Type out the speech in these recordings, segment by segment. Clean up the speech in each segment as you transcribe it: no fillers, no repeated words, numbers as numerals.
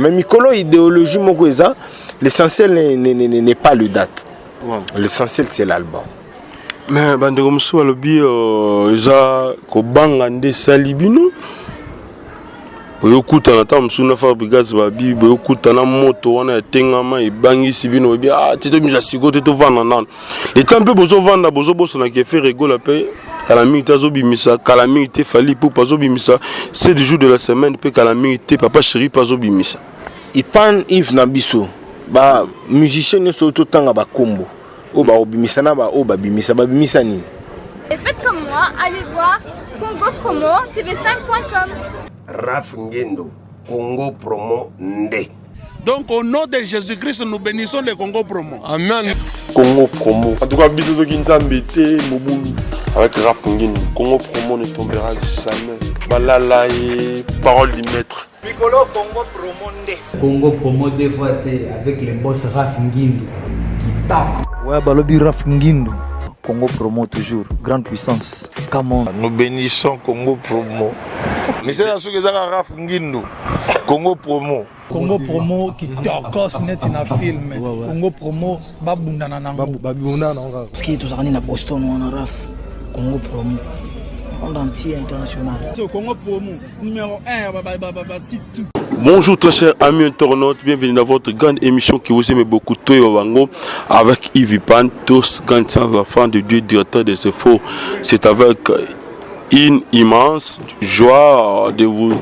Mais mikolo idéologie moko eza, l'essentiel n'est pas le date, l'essentiel, c'est l'album. Mais bandeko mosusu balobi eza kobanga nde esali bino boyokutana ntango mosusu na Fabregas. Babi boyokutana, moto wana etengama, ebangisi bino. Boyebi, ah, ti tobimisa sikoyo te, tovanda nano leta mpe bozovanda, bozobosanaka efe regola mpe kala mingi te azobimisa, kala mingi te Fally Ipupa azobimisa, 7 jours de la semaine mpe kala mingi te Papa Chéri mpe azobimisa. Ipan Yves na biso bamusicien nyonso oyo totanga bakombo oyo bakobimisa na baoyo babimisa, babimisa nini? Et faites comme moi, allez voir Congo Promo TV5.com. Raf Ngendo, Congo Promo Nde. Donc au nom de Jésus-Christ, nous bénissons le Congo Promo. Amen. Congo Promo. En tout cas, biso soki Nzambe te, mobulu. Avec Raf Ngendo, Congo Promo ne tombera jamais. Balala et parole du maître. Mikolo Congo Promo nde. Congo Promo deux fois te avec le boss Raf Ngindu. Kitoko. Ouais, balobi Raf Ngindu. Congo Promo toujours, grande puissance. Come on. Nous bénissons Congo Promo. Misala soki ezaka Raf Ngindu. Congo Promo. Congo Promo kitokos neti na film. Congo Promo babundana nango. Babundana nango kaka. Parce que tozalaka nde na Boston wana, Raf. Congo Promo monde entier, international. Congo Promo numéro 1 ba site tout. Bonjour très chers amis internautes, bienvenue dans votre grande émission qui vous aime beaucoup, Toyo Bango, avec Yves Pan, tous grands enfants de Dieu, directeur de ce faux. C'est avec une immense joie de vous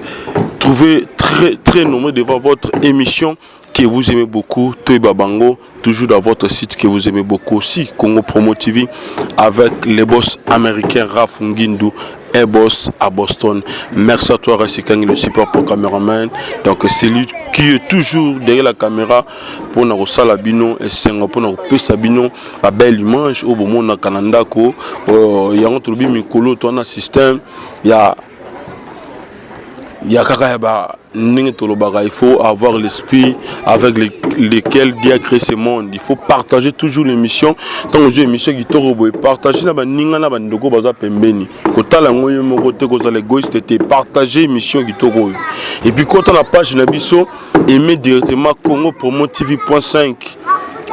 trouver très très nombreux devant votre émission que vous aimez beaucoup, Toyo Bango, toujours dans votre site que vous aimez beaucoup aussi, Congo Promo TV, avec les boss américains Raf Ngindu et boss à Boston. Merci à toi, Rassikang, le super pour caméraman. Donc, c'est lui qui est toujours derrière la caméra pour nous sala bino et sengo pour nous pesa bino la belle image au moment na Canada ko yango tolobi mikolo to na système ya kaka ya ba ndenge tolobaka, il faut avoir l'esprit avec lequel Dieu a créé ce monde. Il faut partager toujours l'émission. Ntango ozwi émission kitoko boye, partage na baninga na bandeko baza pembeni. Kotala yango yo moko te, kozala égoïste te. Partage émission kitoko oyo et puis kota na page na biso, aimer directement Congo Promo TV.5,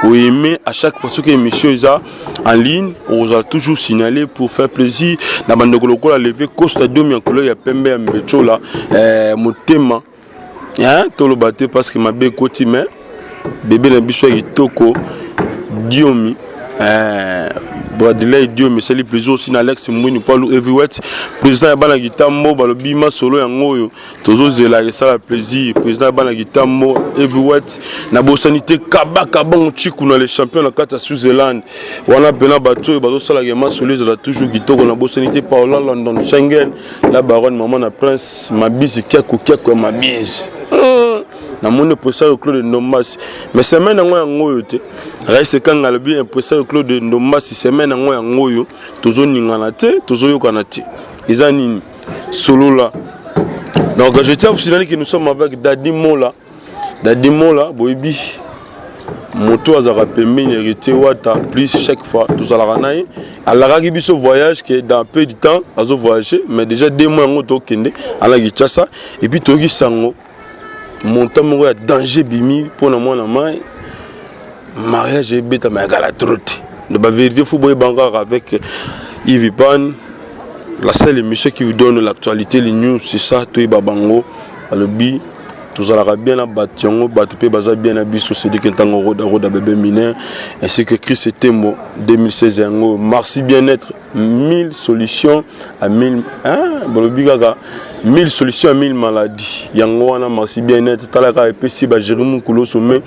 oaimer à chaque fois soki émission eza en ligne, ozala toujours signalé pour faire plaisir na bandeko lokola Levé Costa Domi ya couleur ya pembe ya Mbetsola, motema, hein, toloba te parce que mabe ekoti. Mais bebe na biso ya kitoko Diomi, Bradley Diomi, esali plaisir aussi na Alex Mbwini Palu Heavyweight, président ya bana Kitambo. Balobi masolo yango oyo tozozela, esala plaisir, président ya bana Kitambo Heavyweight. Nabosani te Kabaka Bongo Chikuna, le champion na kati ya Switzerland wana mpena bato oyo bazosalaka masolo ezala toujours kitoko. Nabosani te Paola London Schengen, la baronne, mama na Prince Mabisi Kiako Kiako ya Mabisi. Namoni impresario Claude Ndombasi, mais semaine yango oyo te. Rais Ekanga alobi impresario Claude Ndombasi, semaine yango oyo tozoningana te, tozoyokana te, eza nini solola. Donc je tiens à vous signaler que nous sommes avec Dadi Mola. Dadi Mola, boyebi moto azalaka pembeni Héritier Wata plus. Chaque fois tozalaka na ye, alakaki biso voyage que dans peu de temps azo voyager, mais déjà 2 mois yango tokende ala Kinshasa. Et puis toyoki sango montant moko ya danger bimi mpona mwana mai, mariage ebetama ya kala trop te. Donc bavérité fo boyeba kaka avec Yves Pan, la seule émission qui vous donne l'actualité, les news, c'est ça Toyeba Bango. Alobi tozalaka bien na bato yango, bato mpe baza bien na biso. Cédrik Ntango Roda Roda, bébé mineur, ainsi que Chris Tembo 2016 yango. Merci bien-être, 1000 solutions à 1000, hein, balobi kaka 1000 solutions à 1000 maladies yango wana. Merci bien-être, talaka epesi ba Jérémy Kuloso mais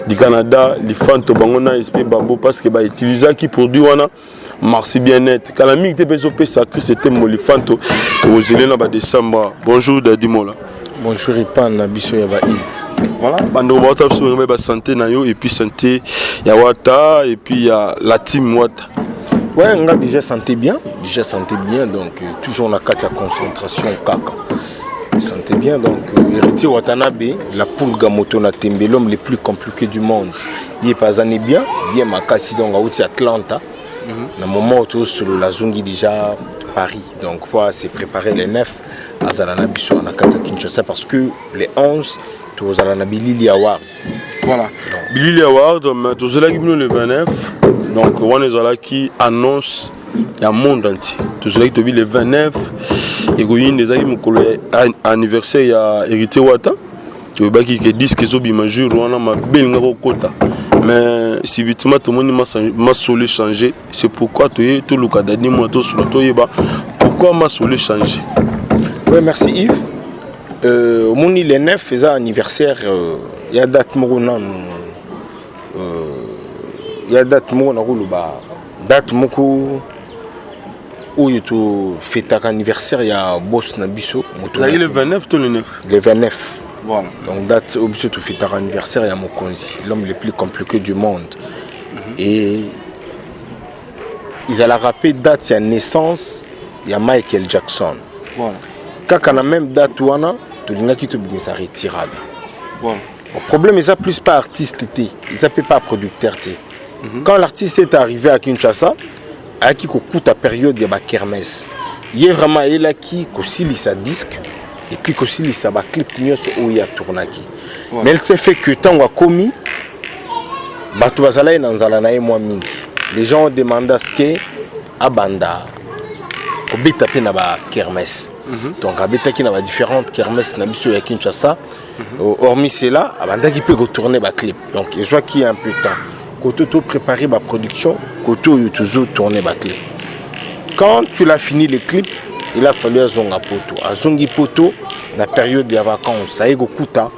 du Canada, lifanto bango na SP babo parce que bautilisaki produit wana. Merci bien-être kala mingi te mpe ezopesa Chris Tembo lifanto, tokozele na badécembre. Bonjour Dadi Mola. Bonjour Ipan na biso ya ba Yves. Voilà, bandeko bawata biso bango ba santé na yo et puis santé ya Wata et puis ya la team Wata. Ouais, nga déjà santé bien, déjà santé bien, donc toujours na kati ya concentration kaka. Santé bien, donc Héritier Watanabe, la poule gamoto na tembe, l'homme le plus compliqué du monde. Il est pas allé bien, bien makasi, donc auti Atlanta. Na moment où tosolola, azongi déjà Paris, donc po se préparer les 9 azala na biso na kati ya Kinshasa, parce que les 11 Tozala na Bilili Award. Voilà. Bilili Award, mais tozelaki bino le 29. Donc wana ezalaki annonce ya monde entier. Tozelaki tobi le 29 ekoyinda, ezalaki mokolo ya anniversaire ya Héritier Wata. Toyebaki ke disque ezobima jour wana, mabe elingaki kokota, mais subitement tomoni masolo échangé. C'est pourquoi toye toluka Dadi Mwa, tosola, toyeba pourquoi masolo échangé. Ouais, merci Yves. Omoni, le 9 eza anniversaire, ya date moko nanu, ya date moko nakoloba, date moko oyo tofetaka anniversaire ya boss na biso. Moto le 29 to le 9? Le 29. Voilà. Donc date oyo biso tofetaka anniversaire ya mokonzi, l'homme le plus compliqué du monde. Et ezalaka mpe date ya naissance ya Michael Jackson. Voilà. Kaka na même date wana tolingaki tobimisa Retirada. Voilà. Bon, problème eza plus pas artiste te, eza mpe pas producteur te. Quand l'artiste est arrivé à Kinshasa, ayaki kokuta période ya bakermesse. Ye vraiment ayelaki kosilisa disque et puis kosilisa baclip nyonso oyo atournaki. Mais il s'est fait que ntango akomi, bato bazalaki na nzala na ye mwa mingi. Les gens ont demandé à ce que abanda kobeta mpe na bakermesse. Donc abetaki na badifférentes kermesse na biso ya Kinshasa. Hormis cela, abandaki mpe kotourner baclip. Donc ezwaki un peu temps koto to préparer baproduction, koto oyo tozotourner baclip. Quand tu l'as fini les clips, il a fallu azonga poto. Azongi poto na période ya vacances, aye kokuta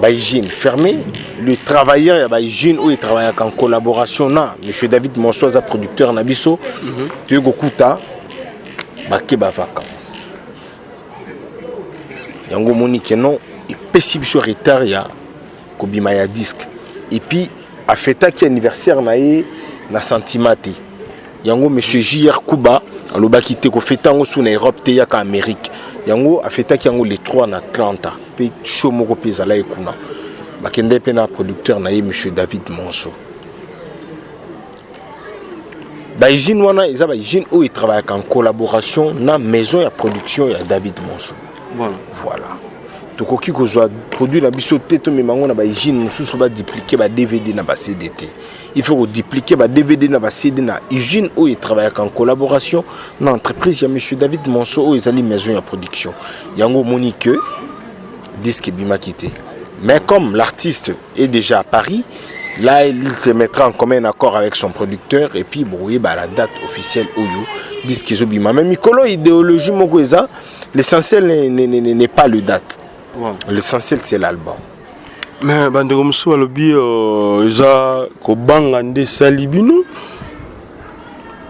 bahygiène fermé. Le travailleur ya bahygiène oyo etravaillaka en collaboration na monsieur David Monso, aza producteur na biso, toye kokuta bake bavacances. Yango omoni ke non, epesi biso retard ya kobima ya disque. Et puis afetaki anniversaire na ye na sentiment te. Yango monsieur JR Kuba alobaki te kofeta yango su na Europe te, yaka Amérique. Yango afetaki yango le 3 na Atlanta, mpe show moko mpe ezalaki kuna. Bakende mpe na producteur na ye, monsieur David Monso. Bausine wana eza bausine oyo etravaillaka en collaboration na maison ya production ya David Monso. Voilà. Tokoki kozwa produit na biso te, tomema yango na bausine mosusu, badupliquer ba DVD na ba CD te. Il faut kodupliquer ba DVD na ba CD na usine oyo etravaillaka en collaboration na entreprise ya monsieur David Monso, oyo ezali maison ya production. Yango omoni que disque ebimaki te. Mais comme l'artiste est déjà à Paris, là il te mettra en commun accord avec son producteur et puis boyeba la date officielle oyo disque ezobima. Mais mikolo idéologie moko eza: l'essentiel n'est pas le date. L'essentiel, c'est l'album. Mais bandeko mosusu balobi eza kobanga nde esali bino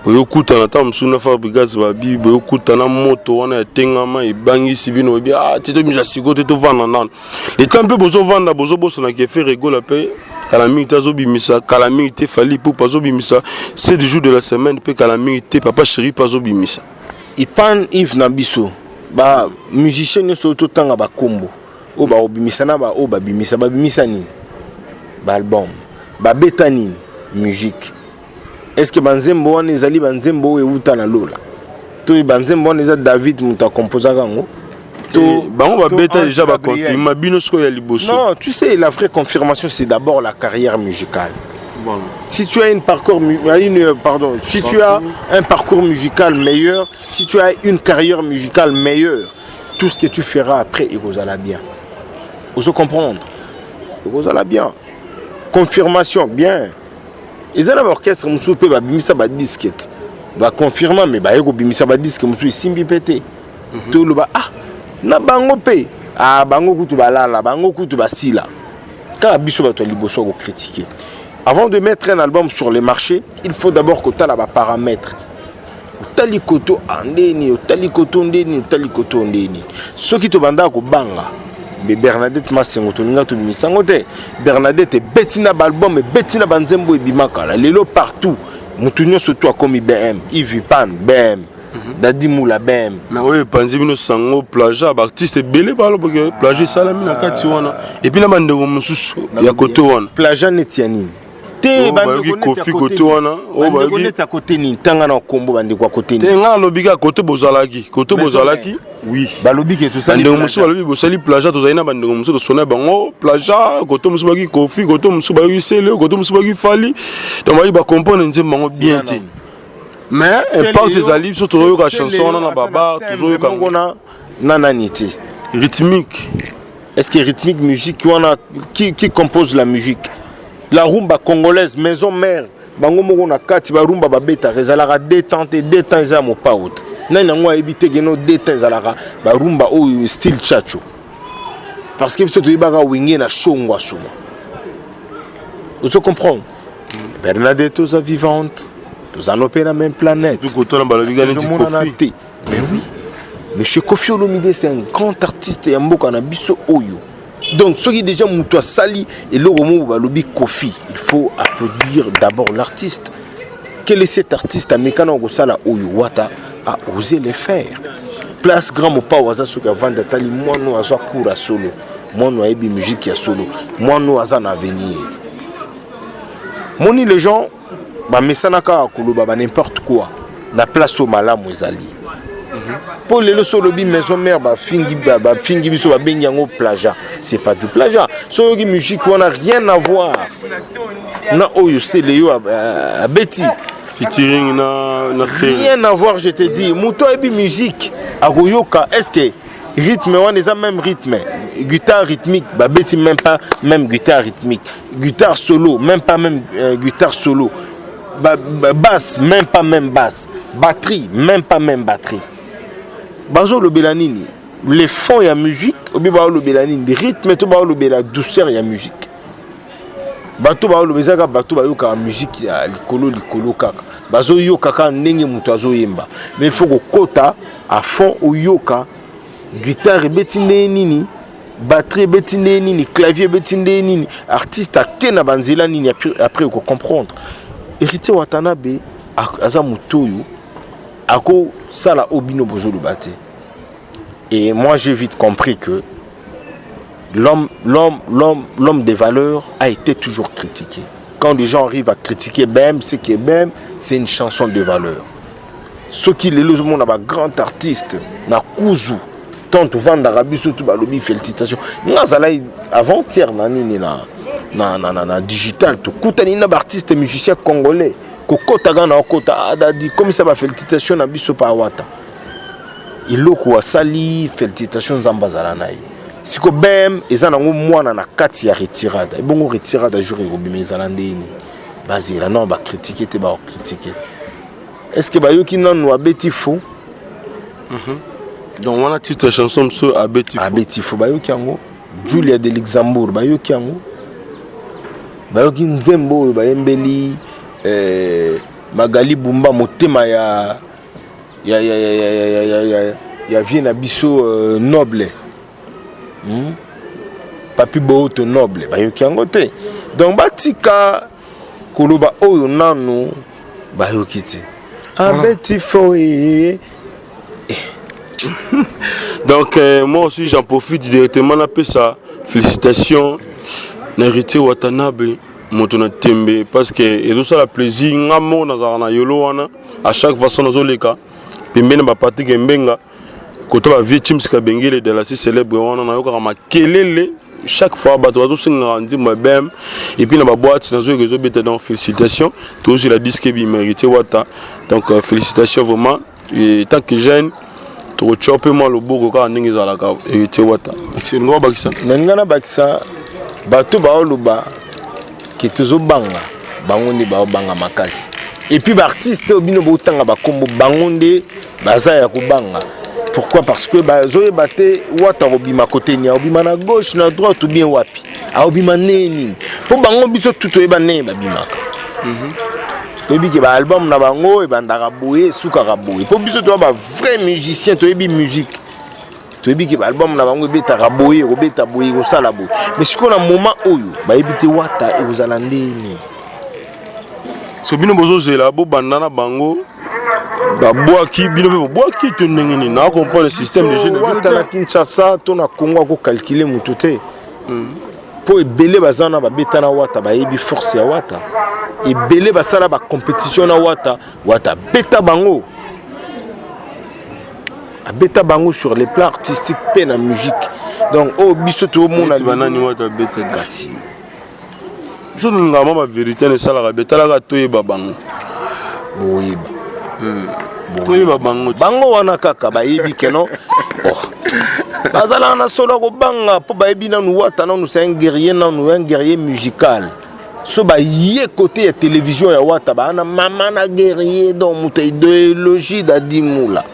boyokutana ntango mosusu na Fabregas. Babi boyokutana moto wana etengama, ebangisi bino. Babi ah, te tobimisa sikoyo te, tovanda nano leta mpe bozovanda, bozobosanaka Ferre Gola mpe kala mingi te azobimisa, kala mingi te Fally Ipupa azobimisa 7 jours de la semaine, mpe kala mingi te Papa Chéri mpe azobimisa. Ipan Yves na biso bamusicien nyonso oyo totanga bakombo, oyo bakobimisa na baoyo babimisa, babimisa nini? Baalbum. Babeta nini? Musique. Est ce que banzembo wana ezali banzembo oyo euta na lola, to banzembo wana eza David moto akomposaka yango? To bango babeta déjà, baconfirma bino sikoyo ya liboso. Non, tu sais, la vraie confirmation, c'est d'abord la carrière musicale. Si tu as une parcours, une, pardon, si tu as un parcours musical meilleur, si tu as une carrière musicale meilleure, tout ce que tu feras après, ekozala bien. Ozo comprendre? Ekozala bien. Confirmation, bien. Eza na baorchestre mosusu mpe babimisa badisque, baconfirma, mais baye kobimisa badisque mosusu esimbi mpe te. Toloba ah na bango mpe, ah bango kutu balala, bango kutu basila. Kaka biso bato ya liboso ya kocritiquer. Avant de mettre un album sur le marché, il faut d'abord kotala baparamètre. Otali koto ndeni, otali koto ndeni, otali koto ndeni. Soki tobandaka kobanga me Bernadette Masengo, tolinga tobimisa yango te. Bernadette ebeti na baalbum, ebeti na banzembo, ebima kala. Lelo partout, motu nyonso tu akomi BM, Ivipan BM, Dadi Mula BM. Mais oyo epanzi bino sango, plagiat. Baartiste ebele balobaki plagiat esalami na kati wana, et puis na bandeko mosusu ya kote wana. Plagiat neti ya nini? Te, bayoki Kofi kote wana oyo bayoki neti ya kote nini? Ntanga na kombo bandeko ya kote nini? Te, nga nalobi kaka kote bozalaki, kote bozalaki. Oui. Balobi ke tosali bandeko mosusu balobi bosali plagiat. Tozali na bandeko mosusu, tosona bango plagiat. Koto mosusu bayoki Kofi, koto mosusu bayoki Sele, koto mosusu bayoki Fally. Donc bayoki bacomprendre nzembo bango bien te, mais impact ezali. Biso tozoyoka chanson wana na babar, tozoyoka yango na nani te. Rythmique. Est-ce que rythmique, musique wana, qui compose la musique, la rumba congolaise, maison mère, bango moko na kati barumba babetaka, ezalaka deux temps te. Deux temps eza ya mopao te. Nani yango ayebi te keno deux temps ezalaka barumba oyo style tchatcho? Parce que biso toyebaka Wenge na shongo asuma. Ozo comprendre? Bernadette, toza vivante, toza no mpe na même planète. Kotona balobi neti Kofi. Te, mais oui, monsieur Kofi Olomide, c'est un grand artiste ya mboka na biso oyo. Donc soki déjà moto asali eloko moko, balobi Kofi, il faut applaudir d'abord l'artiste. Quel est cet artiste amekana kosala oyo Wata a osé le faire? Place grand mopao aza, soki avandi, atali mwana oyo azwa cours ya solo, mwana oyo ayebi musique ya solo, mwana oyo aza na avenir. Moni, les gens bamesana kaka koloba ba n'importe quoi na place oyo malamu ezali. Mpo lelo so olobi maison mère, bafingi biso, babengi yango plagiat. C'est pas du plagiat. So oyoki musique wana, rien à voir na oyo Sele yo abeti. Featuring na Rien à voir, je te dis. Moto ayebi musique akoyoka. Est ce que rythme wana eza même rythme? Guitare rythmique babeti, même pas même guitare rythmique. Guitare solo, même pas même guitare solo. Basse, même pas même basse. Batterie, même pas même batterie. Bazolobela nini? Les fonds ya musique obi baolobela nini? Rythme to baolobela douceur ya musique? Bato baoloba eza kaka bato bayokaka musique ya likolo likolo, kaka bazoyoka kaka ndenge moto azoyemba. Mais il faut kokota à fond, oyoka guitare ebeti ndenge nini, batterie ebeti ndenge nini, clavier ebeti ndenge nini, artiste ake na banzela nini. Après okocomprendre Héritier Watanabe aza moto oyo akosala oyo bino bozoloba te. Et moi, j'ai vite compris que l'homme l'homme l'homme l'homme des valeurs a été toujours critiqué. Quand les gens arrivent à critiquer BM, c'est que BM, c'est une chanson de valeur. Soki lelo ozomona bagrand artiste na kuzu, tant tovandaka biso tu, balobi félicitation. Nga azalaki avant-hier na nini na digital, tokutani na baartiste musicien congolais. Kokotaka na okota adadi komisa bafélicitation na biso pa Wata, eloko asali, félicitation, Nzambe azala na ye. Siko BM eza nango mwana na kati ya Retirada. Ebongo Retirada, jour ekobima, ezala ndeni? Bazela non, bacritiquer te, bakocritiquer. Est ce que bayoki nanu abeti faux? Donc wana titre ya chanson mosusu, abeti faux. Abeti faux, bayoki yango. Julia de Luxembourg, bayoki yango. Bayoki nzembo oyo bayembeli Magali Bumba, motema ya vie na biso, noble, Papi Booto noble, bayoki yango te. Donc batika koloba oyo nanu bayoki te. Abeti faux. Donc moi aussi, j'en profite directement napesa félicitation na Héritier Watanabe, moto na tembe, parce que ezosala plaisir. Nga moko nazalaka na yolo wana, à chaque façon nazoleka pembeni na bapatrik Embenga, kota bavieux Chims Kabengele de la si célèbre wana, nayokaka makelele chaque fois bato bazosengaka nzembo ya BM. Et puis na baboîte nazoyoka ezobeta. Donc félicitations, tozozela disque ebima, Héritier Wata. Donc félicitations vraiment. Et tant que jeune, tokotya mpe mwa loboko kaka ndenge ezalaka. Héritier Wata, olinga obakisa? Nalinga nabakisa, bato baoloba ke tozobanga bango nde baobanga makasi. Et puis baartiste oyo bino botanga bakombo, bango nde baza ya kobanga. Pourquoi? Parce que bazoyeba te Wata akobima kote nini, akobima na gauche, na droite ou bien wapi, akobima ndenge nini. Mpo bango, biso tu toyeba ndenge babimaka. Toyebi ke baalbum na bango ebandaka boye, esukaka boye. Mpo biso toya bavrai musicien, toyebi musique, toyebi ke baalbum na bango ebetaka boye, ekobeta boye, ekosala boye. Mais sikoyo na moment oyo bayebi te Wata ekozala ndenge nini. So bino bozozela bobanda na bango, babwaki bino mpe bobwaki to ndenge nini? Na comprendre système de jeu na bino. Wata na Kinshasa to na Congo akocalculer motu te, mpo ebele baza wana babeta na Wata, bayebi force ya Wata. Ebele basala bacompétition na Wata, Wata beta bango. Abeta bango sur le plan artistique mpe na musique. Donc oyo biso toomona banani Wata abeta? Kasi Biso tolingaka mwa bavérité na esalaka be, talaka, toyeba bango. Boyeba. Toyeba bango. Bango wana kaka bayebi keno, oh. Bazalaka na solo ya kobanga mpo bayebi nanu Wata nanu, c'est un guerrier nanu, un guerrier musical. So baye côté ya télévision ya Wata, baa na mama na guerrier, donc moto ya idéologie Dadi Mula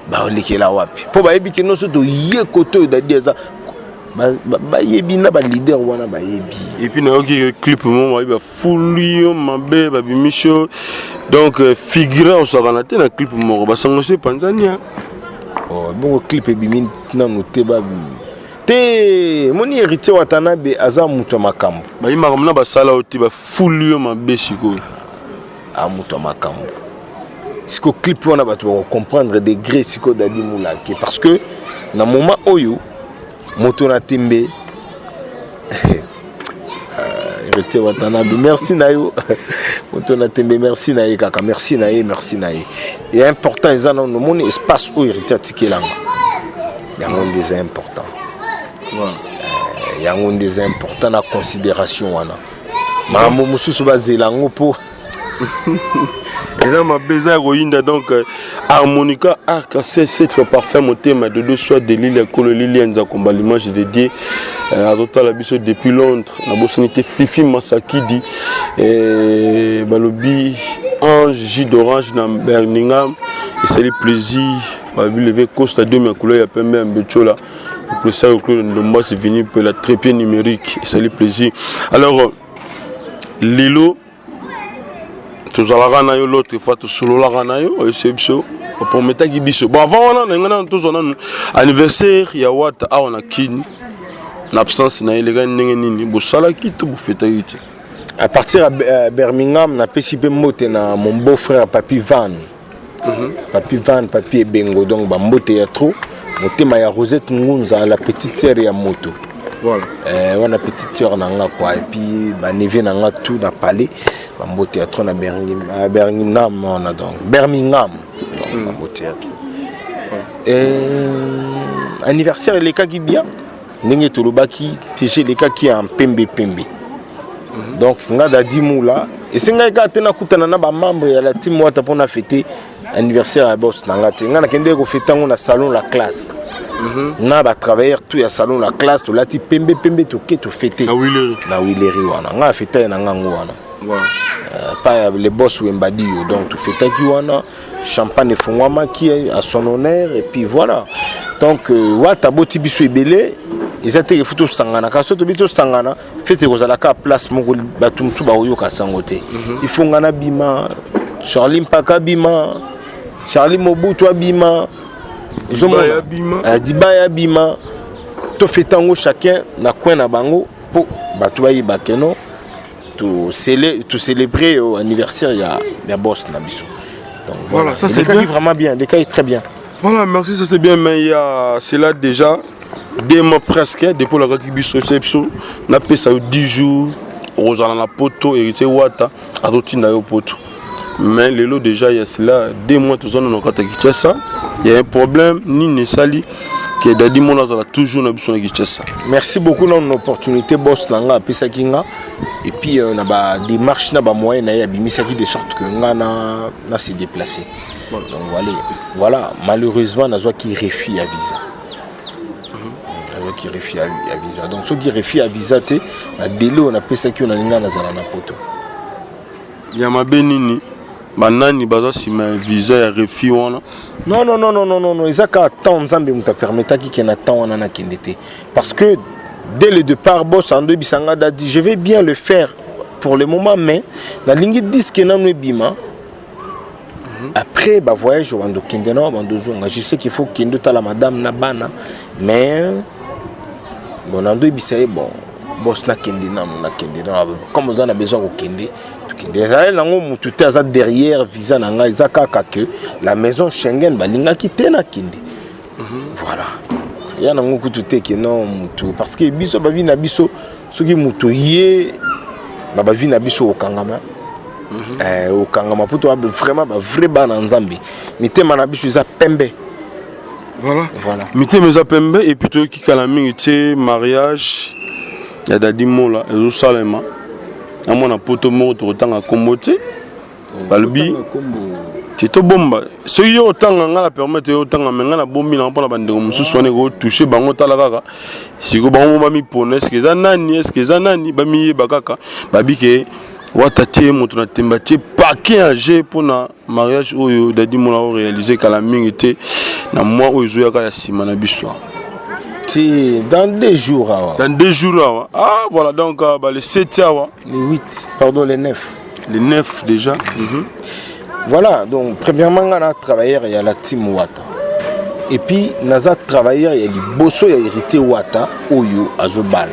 balekela wapi? Mpo bayebi ke nyonso toye côté oyo Dadi aza, bayebi na baleader wana bayebi. Et puis nayoki clip mo bayebi, bafuli yo mabe, babimisi yo, donc figurant osakana te na clip moko, basango so epanzani. Oh, bongo clip ebimi nanu te, ba te moni Héritier Watanabe aza moto ya makambo. Bayi makambo na basala oyo te, bafuli yo mabe sikoyo. A moto ya makambo. Sikoyo clip wana, bato bakocomprendre degré sikoyo Dadi Mulake, parce que na moment oyo moto na tembe, Héritier Watanabe, merci na yo. Moto na tembe, merci na ye kaka, merci na ye, merci na ye. E important eza nano omoni espace oyo Héritier atikelanga, yango nde eza important. Yango nde eza important na considération wana. Makambo mosusu bazela yango mpo Eza mabe, eza ya koyinda. Donc harmonica arc en cette fois parfait, motema dodo soit de lili ya kolo lili ya nzakomba, l'image de Dieu, azotala biso depuis Londres. Nabosani te Fifi Masakidi, balobi Ange jus d'orange na Birmingham, esali plaisir. Balobi leve Costa demi ya couleur ya pembe ya Mbetiola, presa Claude Ndombasi vini mpe la trépied numérique, esali plaisir. Alors lelo tozalaka na yo, l'autre fois tosololaka na yo, oyebisa biso, oprometaki biso. Bon, avant wana na ngai nanu tozwa nanu anniversaire ya Wata awa na Kini, na absence na ye, elekani ndenge nini? Bosalaki to bofetaki te? À partir ya Birmingham, napesi mpe mbote na mon beau frère Papi Van, Papi Van, Papi Ebengo. Donc bambote ya trop, motema ya Rosette Ngunza, la petite sœur ya moto. Wana petite sœur na nga quoi. Et puis baneve na nga tout na palais, bambote ya trop na Birmingham wana, donc Birmingham, donc bambote ya trop. Anniversaire elekaki bien ndenge tolobaki tg, elekaki ya pembe pembe. Donc nga Dadi Mula, esengaki kaka te nakutana na bamembre ya la team Wata mpona fete anniversaire ya boss na nga te. Nga nakendeki kofete yango na salon La Classe na batravailleur tout ya salon La Classe. Tolati pembe pembe, toke tofete na Wileri wana. Nga afeta ye na ngango wana pa ya le boss Wembadio. Donc tofetaki wana, champagne efungwamaki à son honneur et puis voilà. Donc Wata boti biso ebele, eza te efu tosangana. Kasi so tobi tosangana, fete ekozala kaka place moko, bato mosusu bakoyoka sango te. Il faut nga nabima, Charlie Mpaka abima, Charlie Mobutu abima, ozomona Dibaya abima, tofeta yango chacun na coin na bango mpo bato bayeba keno tocélébrer anniversaire ya boss na biso. Donc voilà, ça c'est bien. Vraiment bien, les cas est très bien. Voilà, merci, ça c'est bien. Mais il y a c'est là déjà 2 mois presque depuis la biso biso napesa yo 10 jours, okozala na poto, Héritier Wata azotinda yo poto. Mais lelo déjà il y a cela 2 mois, tozana na kati ya Kinshasa. Il y a un problème nini esali ke Dadi Mona azala toujours na biso na Kinshasa? Merci beaucoup na opportunité boss na nga apesaki nga. Et puis na badémarche na bamoyen na ye, abimisaki de sorte que nga na se déplacer. Donc voilà, malheureusement nazwaki refus ya visa, nazwaki refus ya visa. Donc soki refus ya visa te, na délai oyo napesaki oyo nalinga nazala na poto. Ya mabe nini? Banani baza nsima ya visa ya refus wana? Non, non, non, non, non, non, non, eza kaka temps. Nzambe moto apermetaki ke na temps wana nakende te, parce que dès le départ boss ando ebisanga Dadi, je vais bien le faire pour le moment, mais nalingi disque nano ebima. Après bavoyage obanda okende na obanda ozonga, je sais qu'il faut kende otala madame na bana, mais bon, nando oyebisa ye, bon boss, nakende nano, nakende nano, comme oza na besoin kokende, tokende. Ezali nango motu te aza derrière visa na ngai, eza kaka que la maison Schengen balingaki te nakende. Voilà, ya nango kutu te ke non motu, parce que biso bavi na biso, soki motu ye na bavi na biso okangama. Eh, okangama mpo toa vraiment bavrai bana nzambe mitema na biso eza pembe. Voilà, voilà. Mitema eza pembe. Et puis toyoki kala mingi te mariage ya Dadi Mola ezosalema na mwana poto moko, tokotanga nkombo te. Balobi te tobomba. Soki yo otanga, nga na permettre yo otanga, me nga nabombi nango mpona bandeko mosusu wana ekotouche bango. Tala kaka sikoyo bango mo bamipona, eske eza nani, eske eza nani, bamiyeba kaka. Babike wata tie moto na temba, tie paquet ya jeu mpona mariage oyo Dadi Mola oréalise kala mingi te na mois oyo ezoyaka ya nsima na biso. Si, dans 2 jours awa. Dans 2 jours awa. Ah voilà, donc bah, le 7 awa. Le 8, pardon, le 9. Le 9 déjà. Voilà, donc premièrement nga na travailleur ya la team Wata. Et puis naza travailleur ya liboso ya Héritier Wata oyo azobala.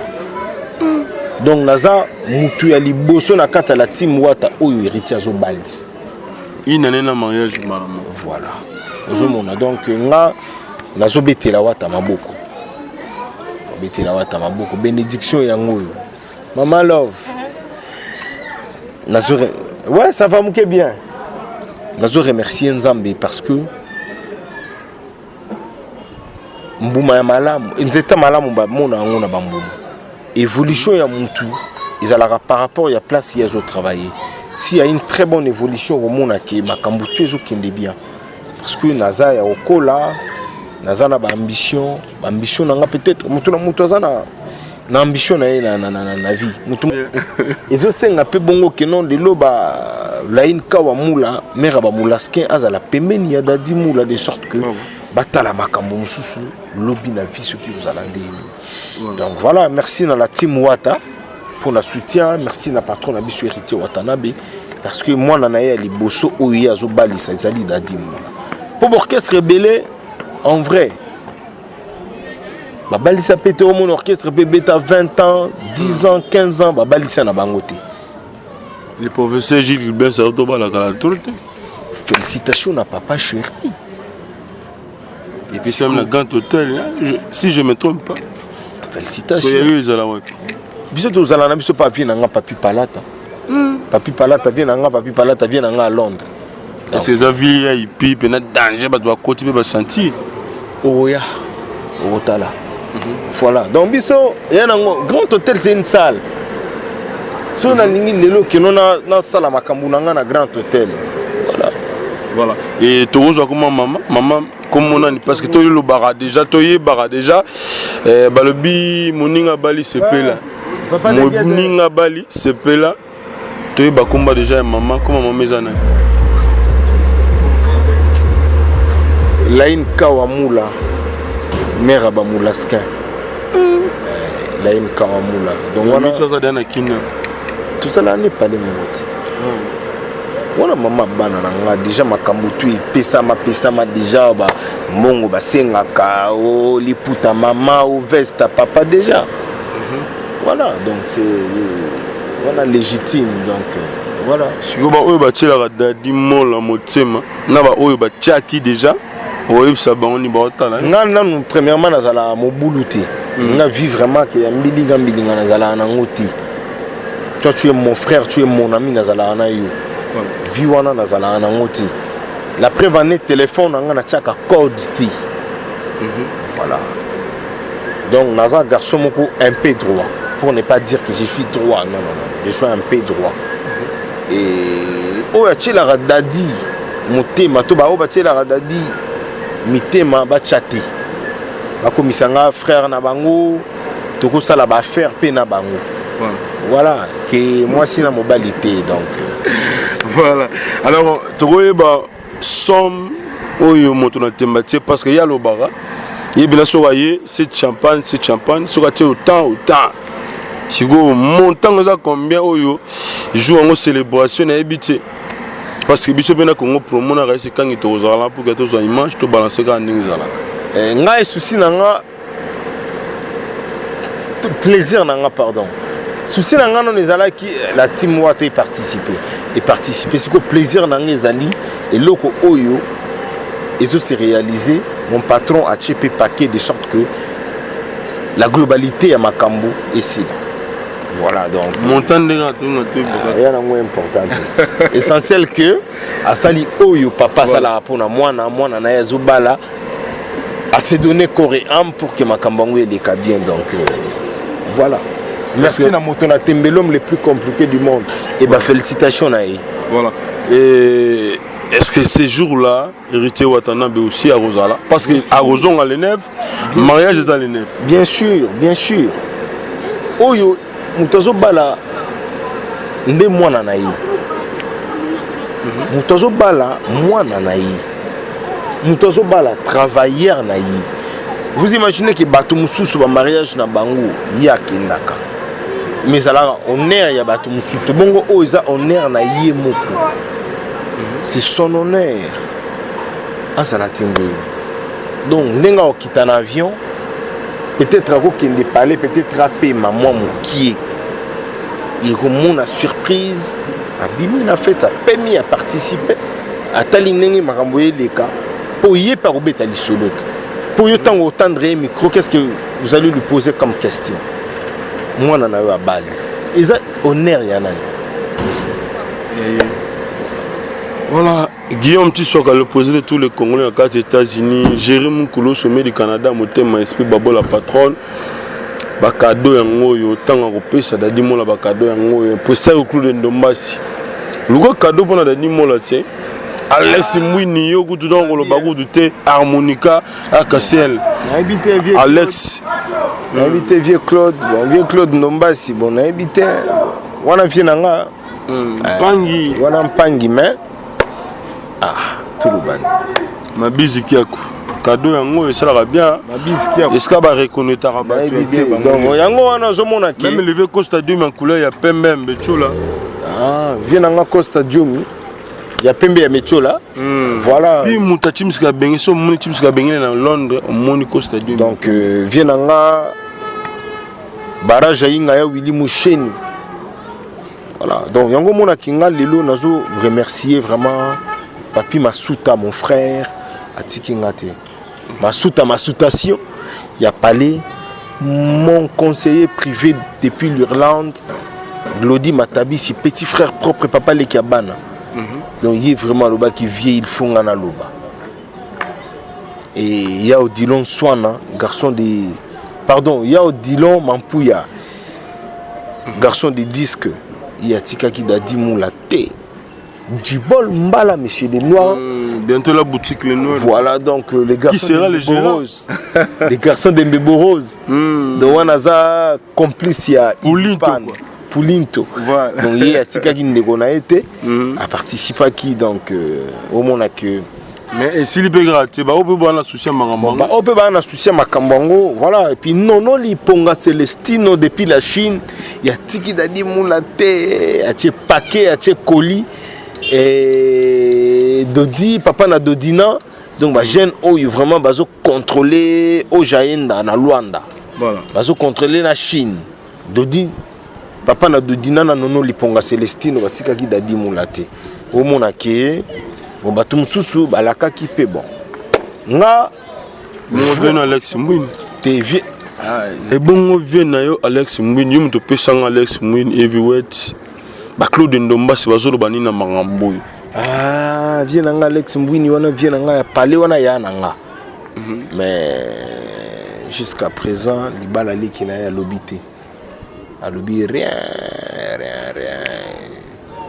Donc naza mutu ya liboso na kati ya la team Wata oyo Héritier azobalisa. Une année na mariage malamu. Voilà. Ozomona, donc nga nazobetela Wata maboko. Obetela Wata maboko, bénédiction yango oyo. Mama Love. Nazo ouais, ça va muke bien. Nazo remercier Nzambe parce que mbuma ya malamu, nzete malamu bamona yango na bambuma. Évolution ya mutu ezalaka par rapport ya place ye azotravailler. S'il y a une très bonne évolution, omona ke makambo to ezokende bien, parce que naza ya kokola, naza na baambition. Baambition na nga, peut-être motu na motu aza na ambition na ye na vie. Motu ezosenga mpe bongo ke non, lelo ba Laine Kawa Mula, mare ya bamolaskin, azala pembeni ya Dadi Mula, de sorte que batala makambo mosusu lobi na vie soki ozala ndenge nini. Donc voilà, merci na la team Wata pour na soutien, merci na patron na biso Héritier Watanabe, parce que mwana na ye ya liboso oyo ye azobalisa ezali Dadi Mula. Mpo baorchestre ebele en vrai babalisa mpe te. Omona orchestre mpe ebeta 20 ans, 10 ans, 15 ans, babalisa na bango te. Le professeur Gilles Gilbert tobalaka na tour te. Félicitations na papa chéri. Et puis na Grand Hôtel, hein, si je me trompe pas. Félicitations. Soyo ezala wapi? Biso tozala na biso pa vie na nga Papi Palata. Papi Palata, vie na nga Papi Palata, vie na nga à Londres. Est-ce que eza VIP mpena danger, bato bakoti mpe basentir? Oya okotala. Voilà, donc biso ya nango Grand Hôtel, c'est une salle. So nalingi lelo keno nasala makambo na nga na Grand Hôtel, voilà. Voilà, et tokozwa koma mama kombo nani? Parce que toyolobaka déjà, toyebaka déjà, balobi moninga bali sepela, moninga bali sepela. Toyeba komba déjà ya mama. Koma mama eza nani? Laine Kawamula, mare ya bamolaskin. Laine Kawamula, donc wana aza deya na kina. Tozala ne pale moko te. Wana mama bana na nga déjà, makambo tu epesama pesama déjà, bambongo basengaka o liputa mama, o veste papa déjà. Voilà, donc c'est wana légitime, donc voilà. Sikoyo baoyo batielaka Dadi Mola motema na baoyo batiaki déjà, oyebisa bango ni baotala? Nga nanu premièrement nazalaka mobulu te. Nga vie vraiment ke ya mbilinga mbilinga nazalaka nango te. Toi, tu es mon frère, tu es mon ami, nazalaka na yo. Vie wana nazalaka nango te. La preuve ane, téléphone na nga natiaka code te. Voilà, donc naza garçon moko un peu droit, pour ne pas dire que je suis droit. Non, non, non, je suis un peu droit. Et oyo atielaka Dadi motema to baoyo batielaka Dadi mitema, batya te, bakomisa nga frère na bango, tokosala baaffaire mpe na bango. Voilà, ke mwasi na mobali te, donc. Voilà, alors tokoyeba somme oyo moto na temba tie, parce que ye alobaka yebela soki aye c'est champagne, c'est champagne, soki atie autant, autant. Sikoyo montant eza combien oyo jour yango célébration? Nayebi te, parce que biso mpe na Congo Promo na Raisi Kangi tokozala pour que tozwa image, tobalance kaka ndenge ezalaka. Ngai souci na nga, plaisir na nga, pardon, souci na nga nono ezalaki la team Wata eparticipe, eparticipe. Sikoyo plaisir na nga ezali eloko oyo ezose réaliser, mon patron atie mpe paquet de sorte que la globalité ya makambo esila. Voilà, donc. Montant ndenge atonga te. Ya nango important. Essentiel que asali oyo papa asalaka mpona mwana, mwana na ye azobala, ase donner corps et âme pour que makambo yango eleka bien. Donc voilà. Merci na moto na tembe, l'homme le plus compliqué du monde. Et bah, félicitations na ye. Voilà. Et est-ce que ces jours-là, Héritier Watanabe aussi akozala? Parce que akozonga le 9, mariage eza le 9. Bien sûr, bien sûr. Oyo moto azobala nde mwana na ye. Moto azobala mwana na ye, moto azobala travailleur na ye. Vous imaginez ke bato mosusu, bamariage na bango, ye akendaka, mais ezalaka honneur ya bato mosusu. Bongo oyo eza honneur na ye moko, c'est son honneur, azala te ndenge. Donc ndenge akokita na avion, peut-être akokende palais, peut-être apema mwa mokie, ekomona surprise, abimi na fête, apemi, aparticipe, atali ndenge makambo eleka, mpo ye mpe akobeta lisolo te. Mpo yo, ntango otendre ye micro, qu'est-ce que vous allez lui poser comme question? Mwana na yo abali, eza honneur ya nani? Voilà, Guillaume Tissoka, le président de tous les Congolais en quatre États-Unis, Jérémy Moukoulou, sommet du Canada, Motema Esprit Babo la patronne. Bacadeau yango oyo, ntango akopesa Dadi Mola bacadeau yango oyo, presa Claude Ndombasi, luka cadeau mpona Dadi Mola te. Alex Mwini, yo kutu donc koloba kutu te, harmonica akasiel. Nayebi te, vieux. Alex. Nayebi te, vieux Claude. Bon, vieux Claude Ndombasi, bon, nayebi te wana vieux na nga. Mpangi. Wana mpangi, mais ah, tolobani. Mabizi kiako, cadeau yango esalaka bien, esika bareconnaîtaka. Nayebi te. Donc yango wana ozomona ke même levé Costa Diomi en couleur ya pembe, mbetiola. Ah, vieux na nga Costa Diomi ya pembe ya metiola, voilà. Puis moto atimisika abenge so, omoni timisika abengeli na Londres, omoni Costa Diomi. Donc vieux na nga barrage ayinga ya Willi Musheni, voilà. Donc yango omonaki nga lelo nazo remercier vraiment Papi Masuta, mon frère, atiki nga te. Masuta Masutation ya palais, mon conseiller privé depuis l'Irlande, Glody Matabisi, petit frère propre, papa leki ya bana. Donc ye vraiment alobaki: «Vieux, il faut nga naloba.» Et ya Odilon Swana, garçon de, pardon, ya Odilon Mampuya, garçon de disque, ye atikaki Dadi Mula te. Djibol Mbala, monsieur des Noirs. Bientôt la boutique Les Noirs. Voilà, donc les garçons. Qui sera de le gérant? Rose. Les garçons de Mbebo Rose. Donc on a ça complice ya Poulinto. Poulinto. Voilà. Donc ye atikaki ndeko na ye te, aparticipaki. Donc omona que Mais esili mpe kaka te, bao mpe bana souci ya makambo yango. Bao mpe baa na souci ya makambo yango, voilà. Et puis Nono Liponga Celestino depuis la Chine, ya tiki Dadi Mula te, atie paquet, atie colis. Et Dodi, papa na Dodina, donc bajeune oyo vraiment bazocontrôle ojaenda na Lwanda. Bazocontrôle na Chine. Dodi, papa na Dodina na Nono Liponga Celestino batikaki Dadi Mula te. Omona ke bon, bato mosusu balakaki mpe. Bon, nga Bongo vieux na Alex Mbwini? Te, vieux. Ebongo vieux na yo Alex Mbwini, yo moto opesanga Alex Mbwini Heavyweight, baClaude Ndombasi bazoloba nini na makambo oyo? Ah, vieux na nga Alex Mbwini wana, vieux na nga ya pale wana, ya na nga. Mais jusqu'à présent libala leki na ye alobi te, alobi rien, rien, rien.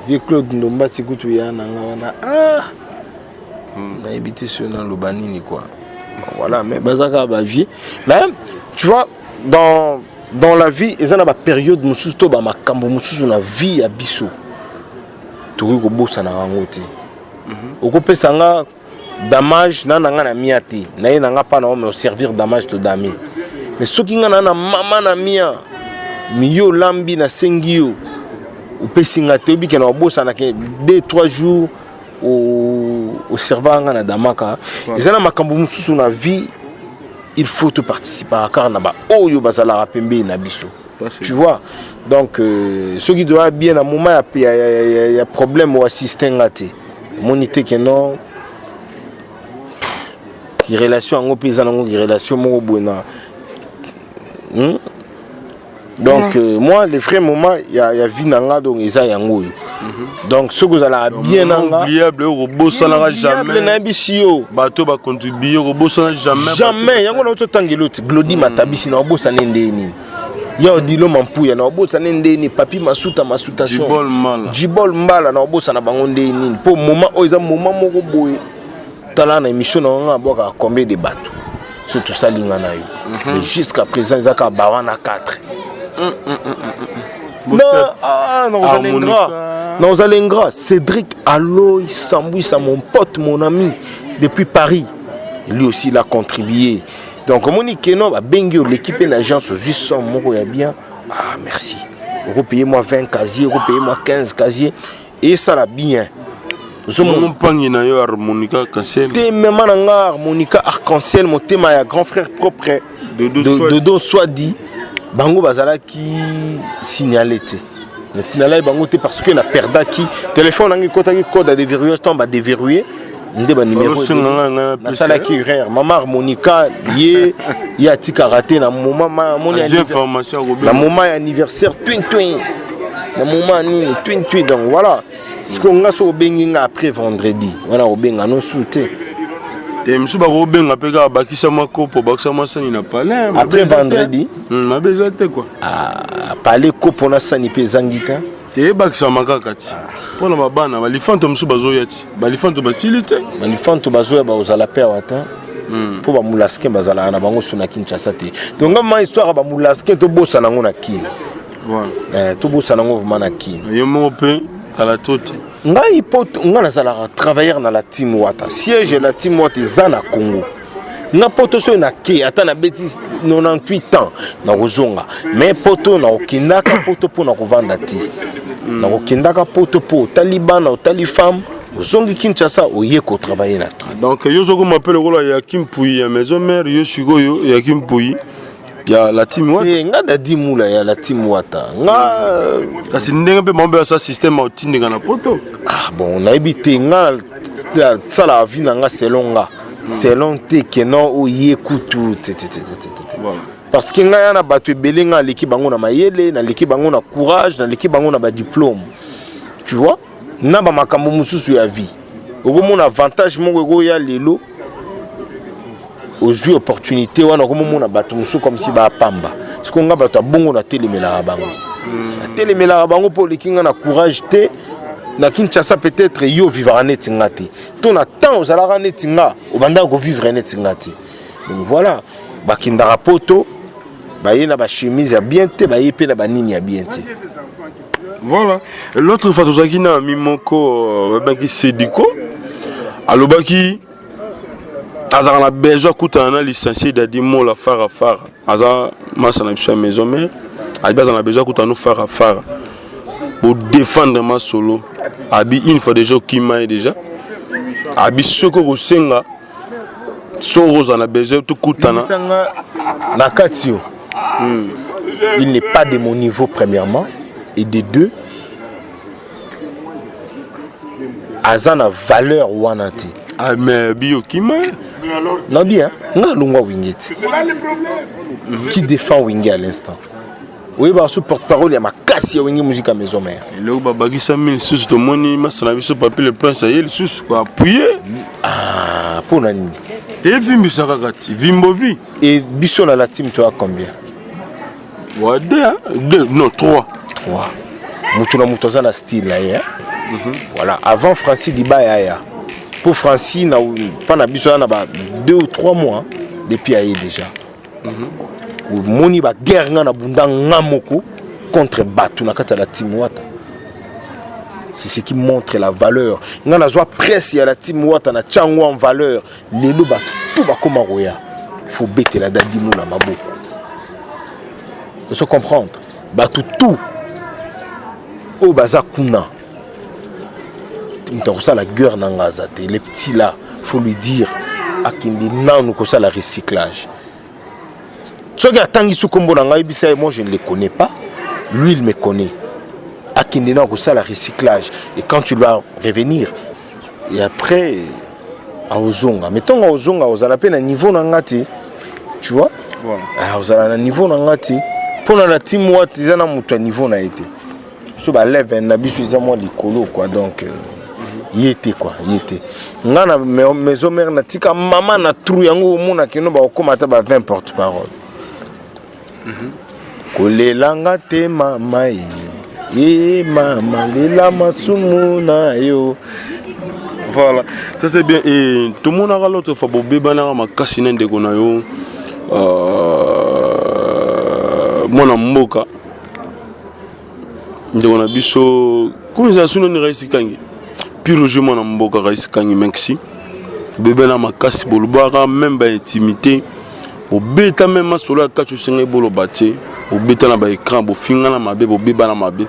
Vieux Claude Ndombasi kutu, ya na nga wana, ah, nayebi te soki naloba nini quoi. Voilà, mais baza kaka bavieux. Mais tu vois, dans la vie eza na bapériode mosusu to bamakambo mosusu na vie ya biso, tokoki kobosanaka yango te. Okopesa nga damage na nga na mia te, naye na nga mpa na me oservir damage to dame. Mais soki nga na na mama na mia miyo olambi, nasengi yo, opesi nga te, obike na obosanaka 2 3 jours oservaka nga na damaka. Eza na makambo mosusu na vie, il faut toparticipaka kaka na baoyo bazalaka pembeni na biso, tu vois. Donc soki toya bien na moment ya problème, oassiste nga te, omoni te ke non, relation yango mpe eza nango relation moko boye na? Donc moi, le vrai moment ya vie na nga, donc eza yango oyo. Donc soki ozalaka bien na nga, oubliable, okobosanaka jamais. Nayebisi yo. Bato bacontribue, okobosana jamais. Jamais. Yango nauti otangela oti Glodi Matabisi, na obosana nde nini? Ya Odilo Mampuya, na obosana nde nini? Papi Masuta, Masuta. Jibol Mbala. Jibol Mbala, na obosana bango nde nini? Mpo moment oyo eza moment moko boye. Tala na émission na nga, abwakaka combien de bato so tosalinga na yo, mais jusqu'à présent eza kaka bawana 4. Non, ah, non, ingrat. Non, vous ingrat. Cédric Aloy Sambouissa, mon pote, mon ami, depuis Paris. Lui aussi, il a contribué. Donc, comme Keno, bah, Bengio, l'équipe et l'agence, juste son moko ya bien. Ah, merci. Vous payez moi 20 casiers, vous payez moi 15 casiers. Et ça l'a bien. Bongo mpangi na yo Harmonica Arc-en-Ciel? Te, mema na nga Harmonica Arc-en-Ciel, motema ya grand frère propre. Dodo. Dodo Swadi. Bango bazalaki signalé te, nasignalaki bango te parce que na perdaki téléphone nangi, ekotaki code ya déverrouillage. Ntango badéverrouille nde banimero, nasalaki erreur. Mama Harmonica, ye atikaka te na moment na moment ya anniversaire, twin twin, na moment nini, twin twin. Donc voilà, sikoyo nga so obengi nga après vendredi wana, obenga nosu te. Te, mosusu bakobenga mpe kaka, bakisa mwa kopo, bakisa mwa sani na palais. Après vendredi. Mabe eza te quoi. Ah, palais, kopo na sani mpe ezangi te. Te, ebakisama kaka ti mpona babana balifanto mosusu bazoya ti balifanto basili te. Balifanto bazoya, bakozala mpe awa te, mpo bamulaskin bazalaka na bango so na Kinshasa te. Donc nga ma histoire ya bamulaskin, tobosana yango na Kini. Tobosana yango vraiment na Kini. Yo moko mpe kala to te. Ngai po ngai nazalaka travailleur na la team Wata. Siège la team Wata eza na Congo. Nga poto soki nake, ata nabeti 98 ans, nakozonga. Mais poto, nakokendaka poto mpo na kovanda te. Nakokendaka poto mpo otali bana, otali femme, ozongi Kinshasa, oye kotravaille na Kini. Donc yo ozokoma mpe lokola Yaki Mpui ya maison mère. Yo sikoyo Yaki Mpui ya la team Wata. Nga Dadi Mula ya la team Wata, nga. Kasi ndenge mpe bango mpe basa système otindika na poto. Ah bon, nayebi te. Nga salaka vie na nga selon nga, selon te ke non, oye kutu te te te te te te, parce que ngai ya na bato ebele, ngai aleki bango na mayele, naleki bango na courage, naleki bango na badiplôme, tu vois, na bamakambo mosusu ya vie. Okomona avantage moko ekoya lelo, ozwi opportunité wana, okomomona bato mosusu comme si bapamba. Siko nga bato ya bongo natelemelaka bango, natelemelaka bango mpo oleki nga na courage te. Na Kinshasa, peut-être yo vivaka neti nga te, to na temps ozalaka neti nga, obandaka kovivre neti nga te. Donc voilà, bakendaka poto, baye na bachemise ya bien te, baye mpe na banini ya bien te. Voilà, l'autre fois tozalaki na ami moko babaki Sediko, alobaki azalaka na besoin akutana na licencié Dadi Mola fara fara. Aza masa na biso ya maison mère. Abi aza na besoin akutana no fara fara, bodéfendre masolo. Abi une fois déjà okima ye déjà. Abi soki okosenga, soki ozala na besoin tokutana. Na kati yo, il n'est pas de mon niveau premièrement, et de deux, aza na valeur wana te. Ah, mais bi okima. Nabi nga alongwa Wenge te. Qui défend Wenge à l'instant? Oyebaka so porte parole ya makasi ya Wenge Musique ya maison mère. Eloko babakisami lisusu, tomoni masa na biso Papi le Prince aye lisusu koappuyer. Ah, mpo na nini? Evimbisa kaka ti vimbovi. E biso na la team toya combien? Wa deux, hein? Deux, non, trois. Trois. Moto na moto aza na style na ye. Voilà, avant Francis Dibaya aya, mpo Francis na mpa na biso aya na ba 2 ou 3 mois depuis aye déjà. Omoni baguerre nga na bunda nga moko contre bato na kati ya la team Wata. C'est ce qui montre la valeur. Nga nazwa presse ya la team Wata, na tiango en valeur. Lelo bato tout bakoma koya. Faut betela Dadi Mula maboko. Ozo comprendre? Bato tout oyo baza kuna, moto akosala guerre na nga aza te. Le petit là, faut lui dire akende nanu kosala recyclage. Soki atangi su kombo na ngai, yebisa ye: moi, je ne le connais pas, lui, il me connaît. Akende na kosala recyclage, et quand tu vas revenir et après aozonga, mais ntongo aozonga, ozala mpe na niveau na nga te, tu vois. Ozala na niveau na nga te. Mpona na team Wata eza na moto ya niveau na ye te. So ba 11 na biso eza mwa likolo quoi, donc ye te quoi, ye te. Nga na maison mère natika mama na trou yango, omona keno bakokóma ata ba 20 porte parole. Kolelanga te mama ye, ye mama lela masumu na yo. Voilà, ça c'est bien. Et tomonaka l'autre fois bobebanaka makasi na ndeko na yo, mwana mboka, ndeko na biso, komi ezala sino ni Raisi Kangi Piroge, mwana mboka Raisi Kangi. Merci. Bebena makasi, bolobaka même baintimité, bobeta même masolo ya kati, osengai boloba te, bobeta na baécran, bofingana mabe, bobebana mabe.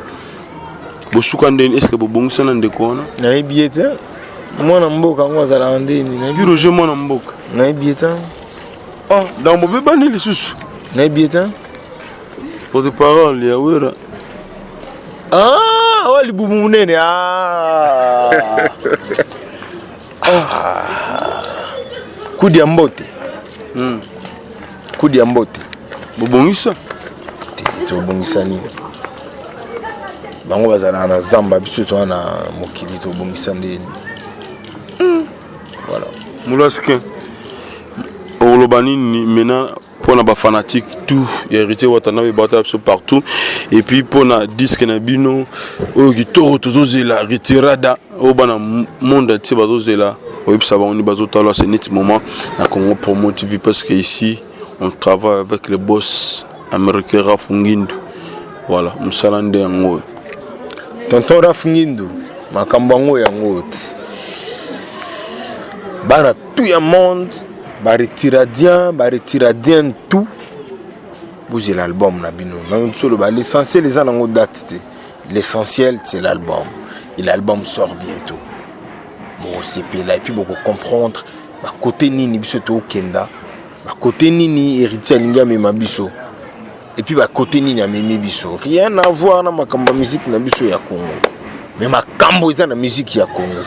Bosuka ndeni? Est ce que bobongisa na ndeko wana? Nayebi ye te. Mwana mboka yango azalaka ndeni? Piroge, mwana mboka. Nayebi ye te. Oh, donc bobebani lisusu? Nayebi ye te. Porte parole ya Wera. Ah, oyo libumu monene. Ah. Ah. Kudi ya mbote. Kudi ya mbote. Bobongisa? Te, tobongisa nini? Bango bazalaka na zamba, biso toza na mokili. Tobongisa ndeni? Voilà. Molaskin, okoloba nini maintenant mpona bafanatique tout ya Héritier Watanabe, bata biso partout, et puis mpona disque na bino oyo kitoko tozozela, Retirada, oyo bana monde entier bazozela, oyebisa bango ni bazotala? C'est net moment na Congo Promo TV, parce que ici on travaille avec le boss américain Raf Ngindu. Voilà, mosala nde yango oyo. Tonton Raf Ngindu, makambo yango yango ti bana tout ya monde, baretiradien, baretiradien tout, bozela album na bino. Na biso oloba, l'essentiel eza nango date te, l'essentiel c'est l'album, et l'album sort bientôt. Bokosepela et puis bokocomprendre bakote nini biso tokenda, bakote nini Héritier alingi amema biso, et puis bakote nini amemi biso. Rien à voir na makambo ya musique na biso ya Congo, mais makambo eza na musique ya Congo.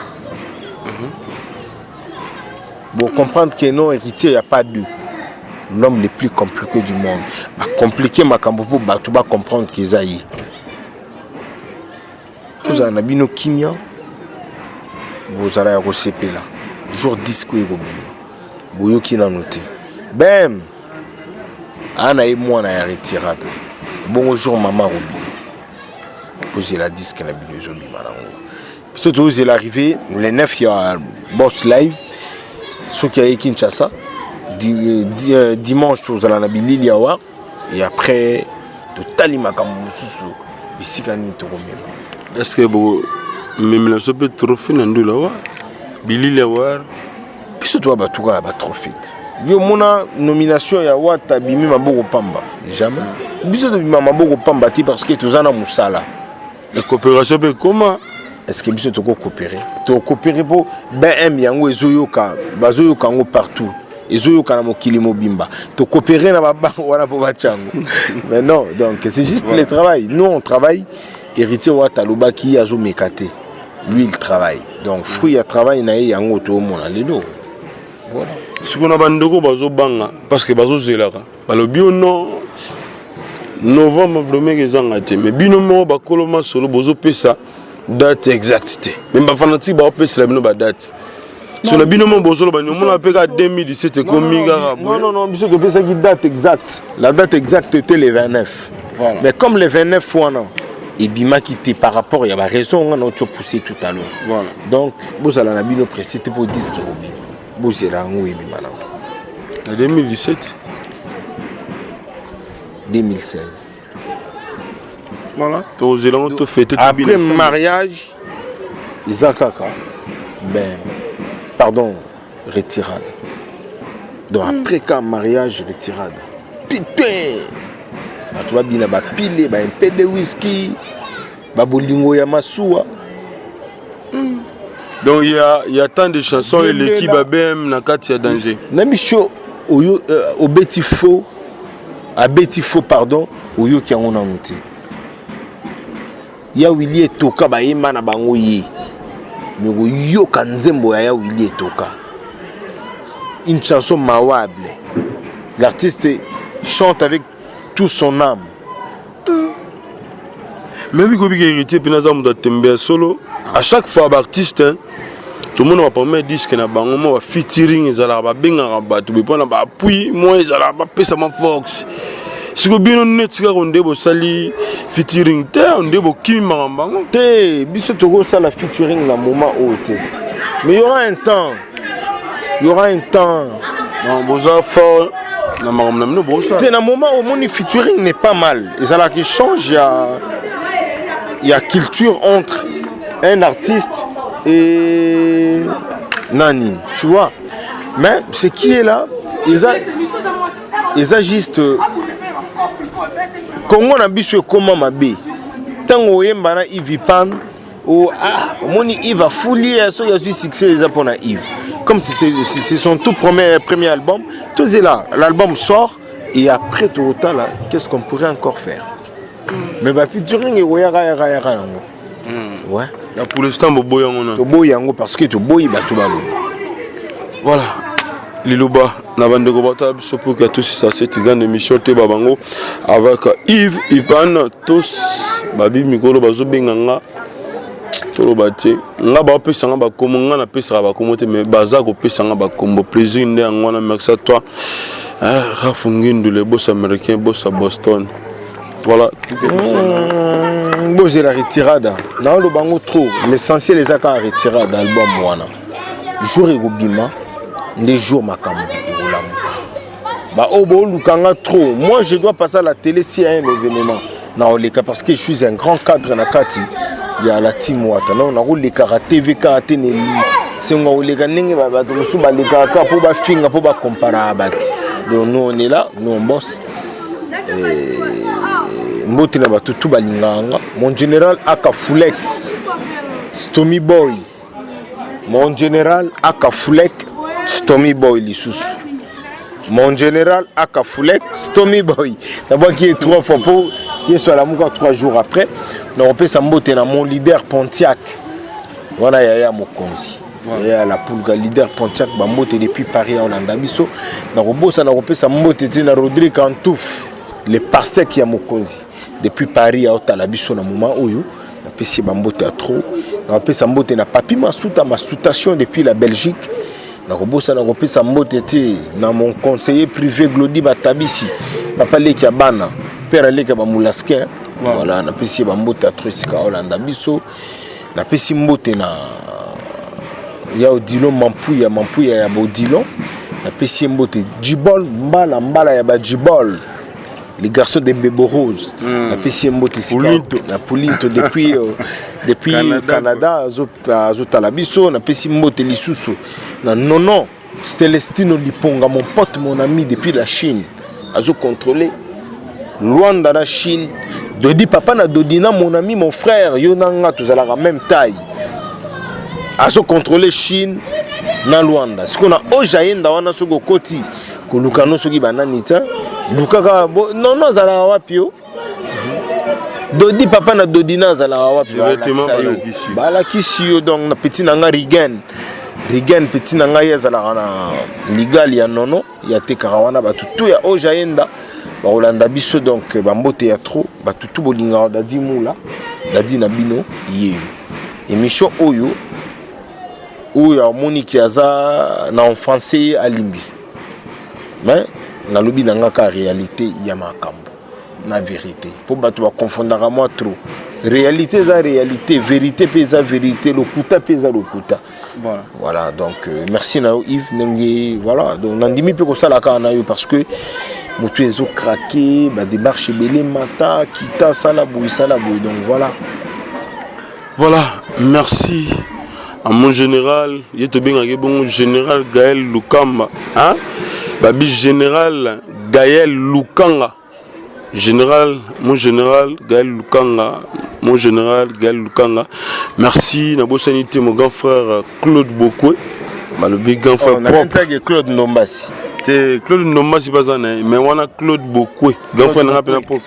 Bon, comprendre que non, Héritier, il n'y a pas deux. L'homme le plus compliqué du monde. A compliqué makambo pour bato ba comprendre qu'eza ye. Ozala na bino kimia, bozala ya kosepela. Jour disque ekobima. Boyoki nanu te. Bem! Ana ye mwana ya Retirada. Bongo jour mama akobima. Bozela disque na bino ezobima nango. Biso tozela arrivé le 9 ya Boss Live, soki aye Kinshasa dimanche, tozala na bilili awa, et après totali makambo mosusu, bisika nini tokomema. Est ce que bomemela biso mpe trophée na ndula wa bilili awa? Biso toya bato kaka batrophée te. Yo mona nomination ya Wata bimi maboko pamba? Jamais. Biso tobima maboko pamba te, parce que toza na mosala. Coopération mpe ekoma. Est ce que biso tokokopere? Tokopere mpo BM yango ezoyoka, bazoyoka yango partout, ezoyoka na mokili mobimba. Tokopere na babango wana mpo batya yango? Mais non. Donc c'est juste, voilà, le travail. Nous on travaille. Héritier Wata alobaki azomeka te, lui il travaille, donc fruit ya travail na ye yango toomona lelo. Voilà. Sikoyo na bandeko bazobanga, parce que bazozelaka, balobi o non, novembre vraiment ezanga te, mais bino moko bakolo masolo bozopesa date exacte te, mais bafanatike baopesela bino badate. So na bino moko bozoloba nini? Omona mpe kaka 2017 ekomi kaka. Non, non, non, biso topesaki date exacte. La date exacte était le 29. Voilà. Mais comme le 29 wana ebimaki te par rapport ya baraison nga na oti poussé tout à l'heure. Voilà. Donc bozala na bino pressé te mpo disque ekobima. Bozela yango ebima nango. Na 2017? 2016. Voilà, tozela yango, tofete. Après mariage eza kaka, ben pardon, Retirade. Donc après ka mariage, Retirade, putain, bato babina, bapile ba mpe de whisky, babolingo ya masuwa. Donc il y a tant de chansons eleki ba BM na kati ya danger. Na biso oyo obeti faux, abeti faux, pardon, oyoki yango nanu te. Ya Wili Etoka, bayemba na bango ye, me koyoka nzembo ya Wili Etoka, une chanson mawable, l'artiste chante avec tout son âme. Mais bikobi ke héritier mpe naza moto atembe ya solo. À chaque fois baartiste tomona bapremier disque na bango, mwa bafeaturing ezalaka, babengaka bato be mpona baappui mwa ezalaka, bapesa mwa force. Siko bino neti kaka nde bosali featuring te, nde bokimi makambo yango. Te, biso tokosala featuring na moment oyo te, mais il y aura un temps, il y aura un temps. Non, boza fort na makambo na bino bosala. Te, na moment omoni featuring n'est pas mal, ezalaka échange ya culture entre un artiste et nani, tu vois. Mais ce qui est là, eza juste Congo na biso ekóma mabe. Ntango oyemba na Yves Pan, omoni Yves afuli ye, soki azwi succès eza mpona Yves, comme si c'est son tout premier album. Tozela l'album sort et après tokotala qu'est-ce qu'on pourrait encore faire. Mais bafeaturing ekoyaka yaka yaka yango, ouais. Ya, pour l'instant boboyi yango na. Toboyi yango parce que toboyi bato baloba. Voilà, liloba na bandeko batala biso pour que tosisa cette grande émission te ba bango avec Yves Ipan. Tous babi mikolo bazobenga nga, toloba te nga baopesa nga bakombo, nga napesaka bakombo te, mais baza kopesa nga bakombo, plaisir nde yango wana. Merci à toi, ah, Rafu Ngindu, le boss américain, boss à Boston, voilà. Bozela retirada, naoloba yango trop. L'essentiel eza kaka retirada, album wana jour ekobima nde jour makambo ekolamuka. Baoyo boolukanga trop, moi je dois passer à la télé s'il y a un événement naoleka, parce que je suis un grand cadre na kati ya la team Wata. Non, nakolekaka TV kaka te na sengo koleka ndenge bato mosusu balekaka kaka mpo bafinga, mpo bakomparaka bato. Donc nous, on est là, nous, on bosse. Mbote na bato tu balingaka nga, mon général aka Fulek Stomy Boy, mon général aka Fulek Stomy Boy, lisusu mon général aka Fulek Stomy Boy, nabwaki ye trois fois mpo yesu alamuka 3 jours après. Nakopesa mbote na mon leader Pontiac wana, yaya mokonzi, yaya la Pulga, leader Pontiac, bambote depuis Paris aolanda biso. Nakobosa nakopesa mbote te na Rodrigue Antouf, le parsec ya mokonzi, depuis Paris aotala biso na moment oyo, napesi ye bambote ya trop. Nakopesa mbote na Papi Masuta, Masutation, depuis la Belgique. Nakobosana kopesa mbote te na mon conseiller privé Glodi Batabisi, papa leki ya bana, père aleki ya bamolaskin. Voilà, napesi ye bambote ya trop esika olanda biso. Napesi mbote na ya Odilon Mampuya, Mampuya ya Bodilon, napesi ye mbote. Jibol Mbala, Mbala ya bajibol, les garçons de Mbebo Rose, napesi ye mbote na Pulinto depuis Canada, Canada azotala biso. Napesi mbote lisusu na Nono Celestino Liponga, mon pote, mon ami depuis la Chine, azocontrôler Luanda na Chine. Dodi, papa na Dodina, mon ami, mon frère, yo na nga tozalaka même taille, azocontrôler Chine na Luanda. Sikoyo na oyo ayenda wana, soki okoti koluka no, soki banani te, lukaka nono azalaka wapi yo. Dodi, papa na Dodina, azalaka wapi? Balakisi yo. Donc na petit na nga Rigen, Rigen petit na ngai, azalaka na ligal ya nono ya tekaka wana. Bato tu ya oyo ayenda bakolanda biso, donc bambote ya trop. Bato tu bolingaka Dadi Mula, Dadi na bino yeyo. Émission oyo, oyo amoniki aza na français, ye alimbisa, mais nalobi na nga ka réalité ya makambo na vérité, mpo bato bakonfondaka mwa trop. Réalité eza réalité, vérité mpe eza vérité, lokuta mpe eza lokuta. Voilà, donc merci na yo Yves, ndenge voilà. Donc nandimi mpe kosala kaka na yo parce que moto ezocraquer, badémarche ebele, mata kita, sala boye, sala boye, donc voilà. Voilà, merci à mon général, ye tobengaki bongo général Gaël Lukamba, hein? Babi général Gaël Lukanga, général, mon général Gaël Lukanga, mon général Gaël Lukanga, merci. Nabosani te mon grand frère Claude Bokwe, balobi grand frère. Oh, propre Claude Ndombasi. Te, Claude Ndombasi baza na ye, mais wana Claude Bokwe, grand frère nanga mpena propre.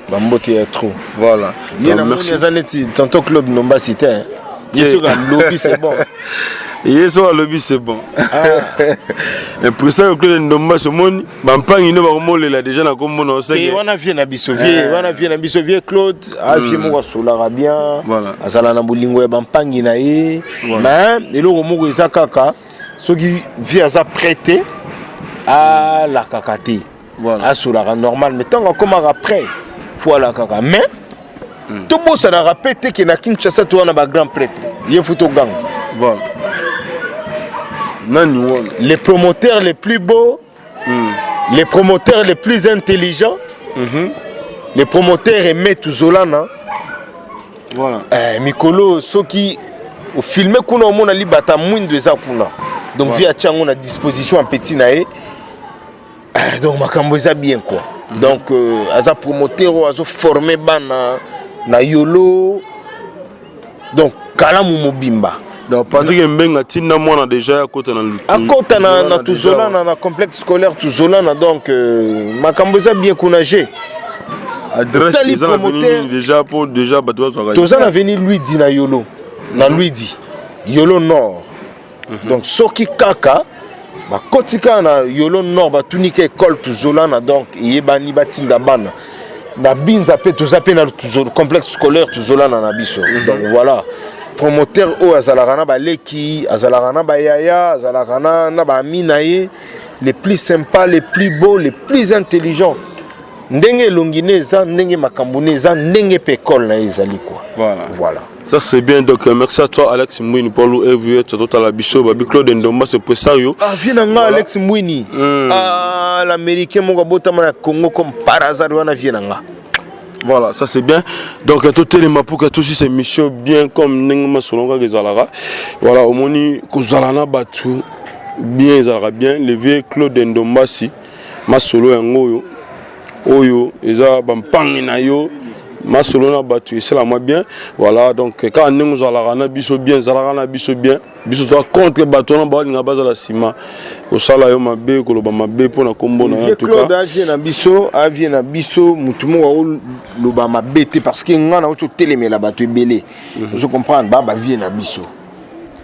Bambote ya trop. Voilà. Ye namoni aza neti tonton Claude Ndombasi te, ye soki alobi, c'est bon. Ye so alobi c'est bon. Ah. Impression que le ndomba somoni bampangi nde bakomolela déjà na kombo na oseke. Wana vie na biso vie, eh. wana vie na biso vie Claude, ah vie moko asolaka bien. Azala na bolingo ya bampangi na ye. Mais eloko moko eza kaka soki vie aza prêt te alakaka te. Asolaka normal mais ntango akomaka prêt faut alakaka mais tobosanaka mpe te ke na Kinshasa to wana ba grand prêtre ye fu toganga. Voilà. Nani wana? Les promoteurs les plus beaux, les promoteurs les plus intelligents, les promoteurs aimés Tuzolana. Voilà. Eh, mikolo soki ofilme kuna omona libata mwindo eza kuna. Donc vie atia yango na disposition ya petit na ye. Eh, donc makambo eza bien quoi. Donc aza promoteur oyo azoforme bana na yolo donc kalamu mobimba. Donc Patrick Mbenga tinda mwana déjà akota na akota na Tuzolana na complexe scolaire Tuzolana donc makambo eza bien kuna g adresse eza na avenue déjà pour déjà bato bazwaka toza na avenue Luidi na Yolo na Luidi Yolo Nord. Donc soki kaka bakoti kaka na Yolo Nord batuni ka école Tuzolana donc eyebani batinda bana na Binza mpe toza mpe na complexe scolaire Tuzolana na biso. Donc voilà promoteur oyo azalaka na baleki, azalaka na bayaya, azalaka na baami na ye, les plus sympa, les plus beaux, les plus intelligents. Ndenge elongi ne eza, ndenge makambo ne eza, ndenge mpe école na ye ezali quoi. Voilà. Voilà. Ça c'est bien donc merci à toi Alex Mwini Paul Evuet totala biso babi Claude Ndomba c'est presario. Ah viens na nga Alex Mwini. Ah l'américain moko abotama na Congo comme par hasard wana viens na nga. Voilà, ça c'est bien. Donc tout le pour que tout ces missions bien comme ndenge masolonga ezalaka. Voilà, omoni kozala na batu bien ezalaka bien le vieux Claude Ndombasi masolo yango oyo oyo eza bampangi na yo masolo na batu esala mwa bien. Voilà, donc kaka ndenge ozalaka na biso bien, ezalaka na biso bien. Biso toza contre bato wana balinga bazala nsima kosala yo mabe, koloba mabe mpona kombo na yo. En tout cas Claude avie na biso, avie na biso mutu moko akoloba mabe te parce que nga nauti otelemela bato ebele. Ozo comprendre ba bavie na biso.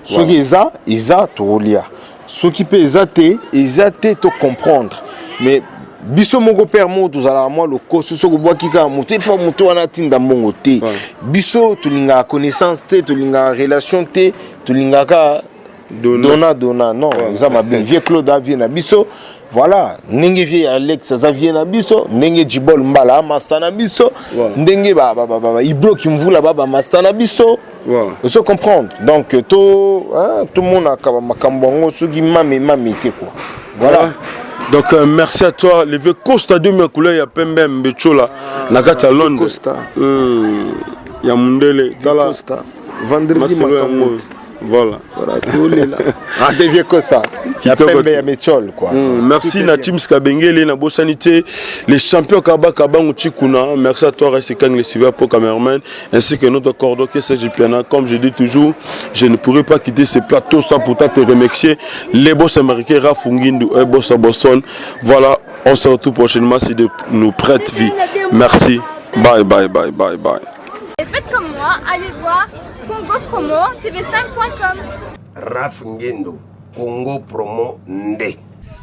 Soki eza eza tokolia, soki mpe eza te eza te to comprendre. Mais biso moko père moko tozalaka mwa lokoso soki obwaki kaka moto il faut moto wana atinda mbongo te. Biso tolingaka connaissance te, tolingaka relation te, tolingaka dona dona non eza mabe. Vieux Claude avie na biso. Voilà, ndenge vieux Alex aza vieux na biso, ndenge Jibol Mbala master na biso, ndenge ba ba ba ba Ibro Kimvula ba ba master na biso. Ozo comprendre. Donc to hein, tout le monde a makambo yango soki mame mame te quoi. Voilà. Donc merci à toi le vieux Costa de ma couleur ya pembe Mbechola na kati ya Londres. Costa. Ya mundele tala Costa. Vendredi makambo. Voilà. Voilà, tout le là. Ah, des vieux Costa. Il y a Pembe, il y a Mechol, quoi. Merci na Teams Kabengele, na Bossanité, les champions Kaba Kabangu Chikuna. Merci à toi, Reste Kang, le cyber pro cameraman, ainsi que notre cordon qui est Serge Piana. Comme je dis toujours, je ne pourrais pas quitter ce plateau sans pourtant te remercier. Les boss américains, Rafungindu et boss à Boston. Voilà, on se retrouve prochainement si de nous prête vie. Merci. Bye, bye, bye, bye, bye. Et faites comme moi, allez voir Congo Promo TV5.com. Raf Ngendo, Congo Promo Ndé.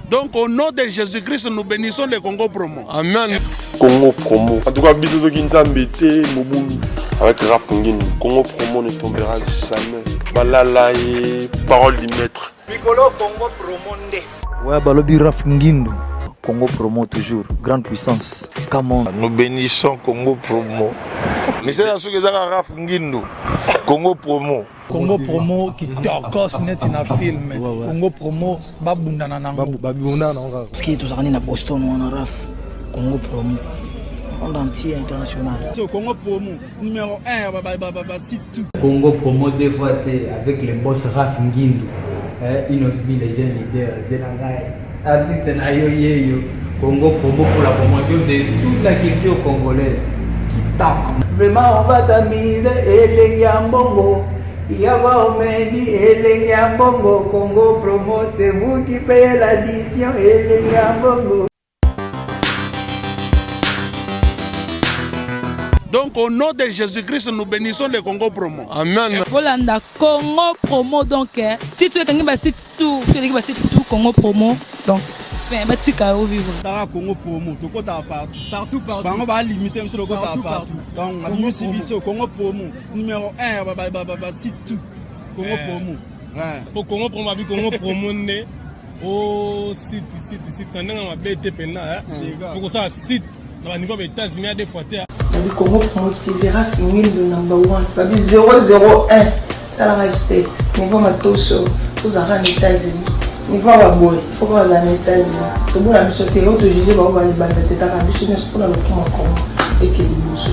Donc au nom de Jésus-Christ, nous bénissons le Congo Promo. Amen. Congo Promo. En tout cas, bisous de Nzambe te Mobulu. Avec Raf Ngendo, Congo Promo ne tombera jamais. Balala et parole du maître. Mikolo Congo Promo Ndé. Ouais, balobi Raf Ngindu. Congo Promo toujours, grande puissance. Come on. Nous bénissons Congo Promo. Monsieur soki ezaka Raf Ngindu. Congo Promo. Congo Promo qui tokos neti na film. Congo Promo babundana nango. Babundana nango kaka. Parce que tozalaka na Boston wana Raf. Congo Promo. Monde entier international. So Congo Promo numéro 1 ba ba ba ba site tout. Congo Promo deux fois T avec le boss Raf Ngindu. Eh, Inosbi les jeunes leaders de la ngai. Artiste na yo yeyo. Congo Promo pour la promotion de toute la culture congolaise. Kitoko. Vraiment on va s'amuser elengi ya mbongo. Yawa omeni elengi ya mbongo. Congo Promo c'est vous qui payez l'addition elengi ya mbongo. Donc au nom de Jésus-Christ, nous bénissons le Congo Promo. Amen. Bolanda Congo Promo, donc ti tu ekangi basite tout, tu eleki basite tout Congo Promo, donc fin batika yo vivre. Tara Congo Promo, tokotaka partout. Partout, partout. Bango balimite biso, tokotaka partout. Donc abimisi biso Congo Promo numéro 1 basite tout Congo Promo. Po Congo Promo abi Congo Promo nde o site, site, site na ndenge mabe te mpenza po kosala site na baniveau ya Baétats-Unis ya deux fois te. Babi Congo Promo TV, Raf Ngindu number 1, babi 001. Talaka state niveau matoso, tozalaka na États-Unis, niveau ya baboye fo kaka bazala na États-Unis. Tobona biso te oyo tojuge bango balibanda te, taka biso nyonso mpona lokuma Congo eke liboso.